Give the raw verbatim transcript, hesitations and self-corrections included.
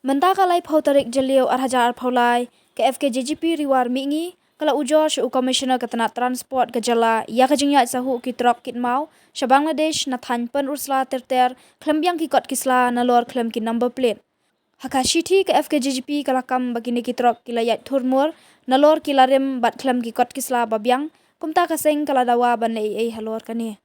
Mynta ka laiphew tarik Jylliew ar hajar arphew lai, ka F K J G P Riwar Mihngi ka la ujor sha u Commissioner ka tnat Transport ka jylla ïa ka jingïaid sahuh ki trok kit maw sha Bangladesh na thaiñ Pynursla ter ter khlem biang ki kot ki sla nalor khlem ki number plate. Ha ka shithi ka F K J G P ka la kam ba kine ki trok ki la ïaid thurmur nalor ki la rim bad khlem ki kot ki sla ba biang, kumta ka seng ka la dawa ban leh ei ei halor kane.